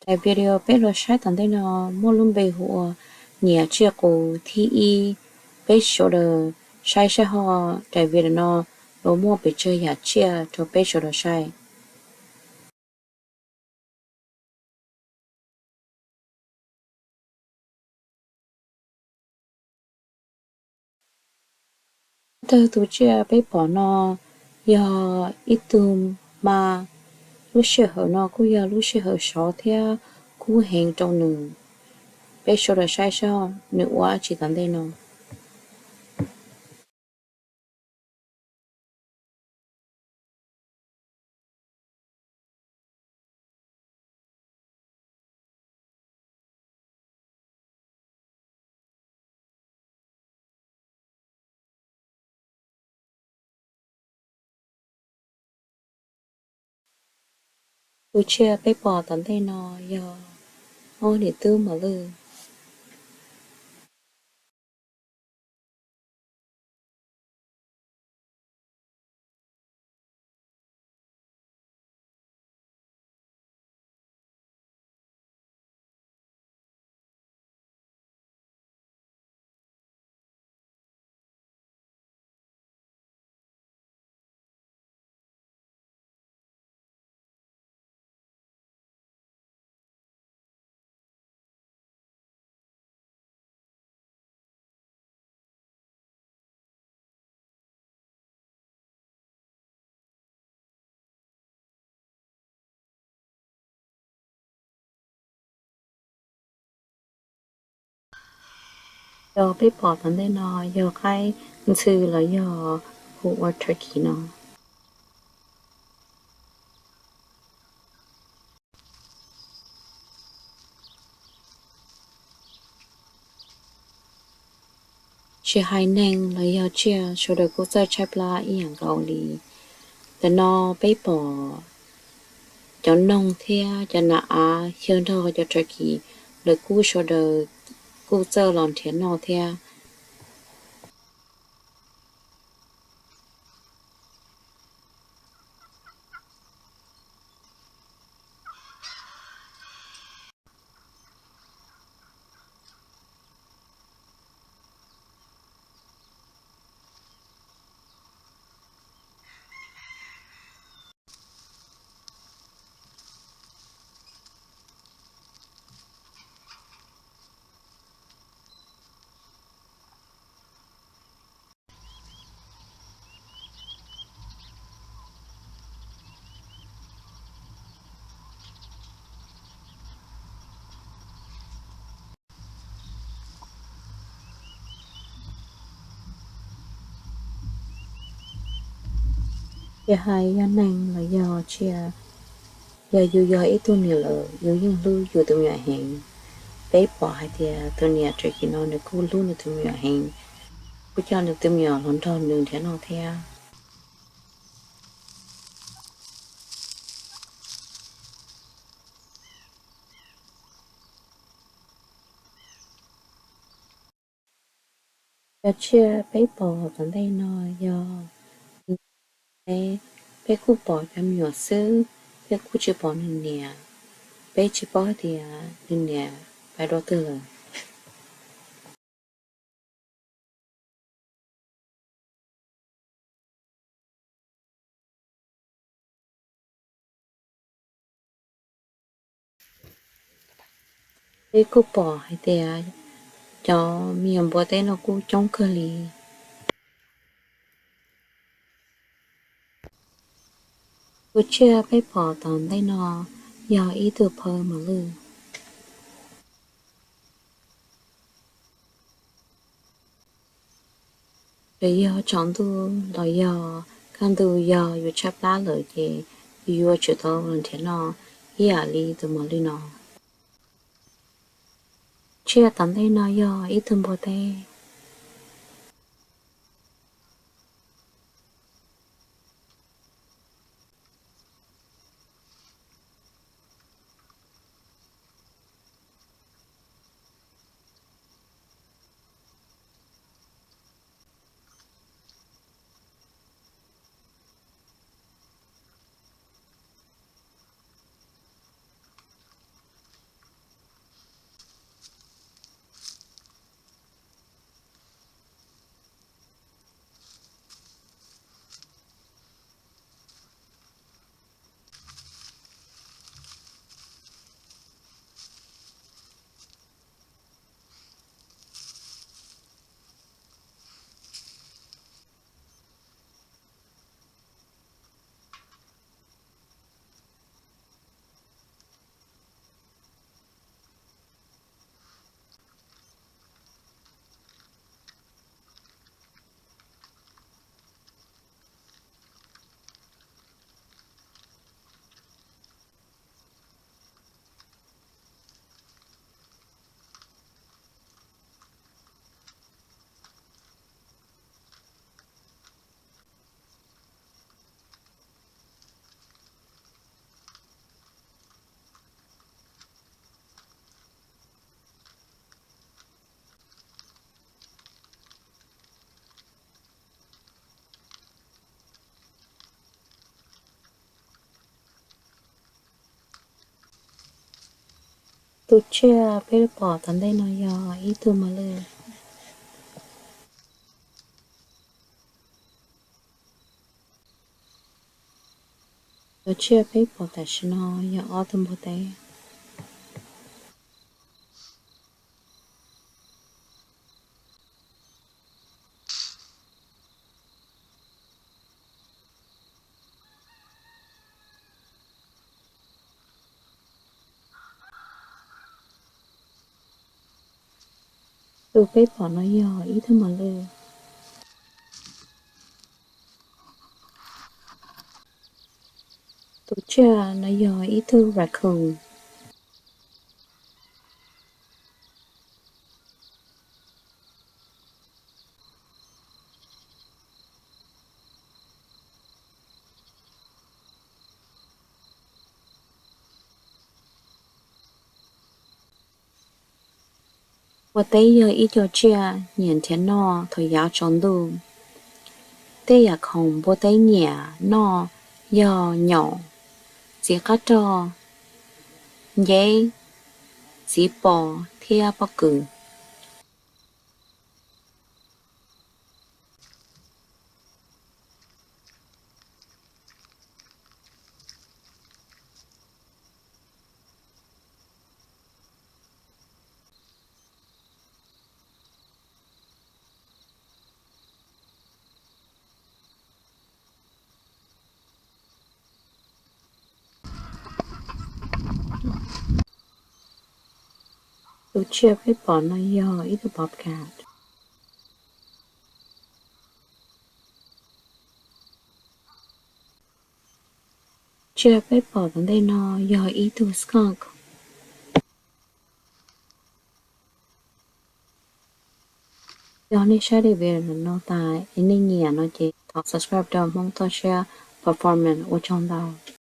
Daim video peb los saib tom ntej no muaj lub npe hu ua Niam Tsiaj Qus thib ib. Peb sawv daws saib saib ho daim video no los muaj pes tsawg yam tsiaj rau peb sawv daws saib. Tawg tus tsiaj peb pom no yog ib tug ma. Lub sij hawm no kuj yog lub sij hawm sov thiab kub heev rau nws. Peb sawv daws saib saib nws ua dab tsi tom ntej no. Tus tsiaj peb pom tom ntej no yog ob niam tub mos lwj. Cov peb pom tom ntej no yog qaib ntxhw los yog hu ua turkey no. Tsis hais neeg los yog tsiaj sawv daws kuj txawj tshaib plab ib yam nkaus li. Ntawm no peb pom cov noog thiab cov nas av xyaw nrog cov turkey, lawv kuj sawv daws kuj txawj los nrhiav noj thiab. Tsis hais yog neeg los yog tsiaj, yog yus yog ib tug niam lawm yus yeej hlub yus tus me nyuam heev. Peb pom hais tias tus niam turkey no nws kuj hlub nws tus me nyuam heev, kuj coj nws tus me nyuam los nrog nws nrhiav noj thiab. Cov tsiaj peb pom tom ntej no yog peb, peb kuj pom cov me nyuam xwb, peb kuj tsis pom nws niam. Peb tsis paub hais tias nws niam pais dua twg lawm. Peb kuj pom hais tias cov me nyuam npua teb no kuj coob kawg li. Tus tsiaj peb pom tom ntej no yog ib tug phaw mos lwj. Txawm yog tsaus ntuj los yog kaj ntug, yog yus tshaib plab lawm ces yus yuav tsum tau los nrhiav noj ib yam li tus mos lwj no. Tsiaj tom ntej no yog ib tug npua teb. Tus tsiaj peb pom tom ntej no yog ib tug mos lwj. Tus tsiaj peb pom tam sim no yog ob tug npua teb. Tus peb pom no yog ib tug mos lwj. Tus tsiaj no yog ib tug raccoon. Npua teb yog ib co tsiaj nyiam nrhiav noj thaum yav tsaus ntuj. Tej yam khoom npua teb nyiam noj yog nyaum, txiv qab rog, nceb, txiv pos thiab pob kws. Tus tsiaj peb pom no yog ib tug bobcat. Tsiaj peb pom tom ntej no yog ib tug skunk. Yog nej saib daim video no tas es nej nyiam no ces thov subscribe rau Hmoob Toj Siab Performance, ua tsaug ntau.